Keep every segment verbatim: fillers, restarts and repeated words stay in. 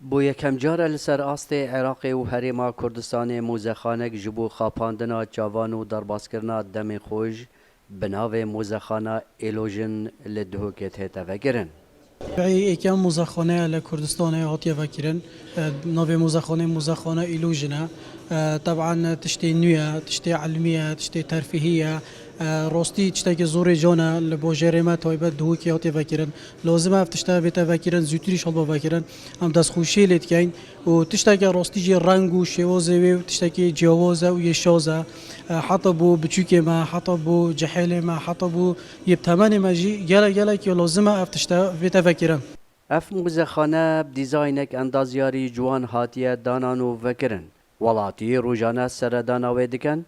Bo yekem car e li ser astê Iraqê û Herêma Kurdistanê mûzexanek ji bo xapandina çavan û derbaskirina demên xweş bi navê Mûzexana Îlojin li Duhokê tête vekirin. Êkem mûzexane li Kurdistanê hatiye vekirin. E, navê mûzexanê Mûzexana Îlojin e. E, teban tiştê nû ye, tiştê ilmî ye, tiştê terfîhî ye. E, rastî tiştekî zorê can e, li bajêrê me taybet Duhokê hatiye vekirin. Lazim e ev tişte bête vekirin, zûtirî şal ba vekirin. Em destxweşiyê lê dikeyn û tişteke rastî jî reng û şêwazê wê tiştekî ciyawaz e û yê şaz e. E, heta bo biçûkê me, heta bo cihêlê me, heta bo yê bi temenê me jî gelek gelek ya lazim e ev tişte bête vekirin. Ev mûzexane bi dîzaynek endazyarî ciwan hatiye danan û vekirin. Welatî rojane seredana wê dikin,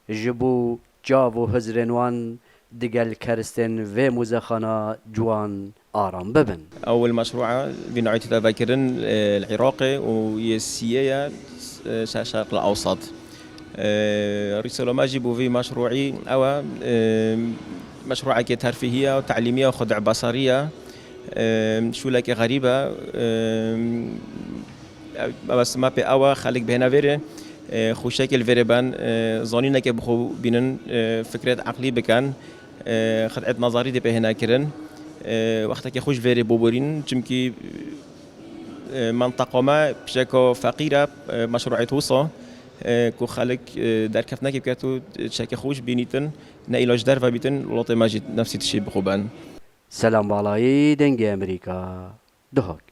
ji bo çav û hizrên wan digel keristên vê mûzexana ciwan aram bibin. Ewil meşrûa vî newî tête vekirin, e, li Iraqê û yê siyê ye, e, şer-, Şerq li Ewsat. E, rîsola me jî bo vî meşrûî ew e, e, meşrûekê terfîhî ye, te'lîmî ye, xwedîbesarî ye. E, şûlekê xerîb e. E, ew, ew sima pê ew e, xelk bihêne vêrê, e, xweşiyekê li vêrê ben, e, zanînekê bi xwe bînin, e, fikrêt eqlî bikin, e, xed'et nazarî dê pê hêne kirin, e, wextekê xweş vêrê boborîn, çimkî, e, menteqa me pişeko feqîr e, e, meşrûet wisa, e, ku xelk, e, derkeftinekê biket û tiştekê xweş bînîtin, ne îlac derve bîtin, welatê me jî nefsî tişî bi xwe ben. Selam Balayî, Dengê Emerîka, Duhok.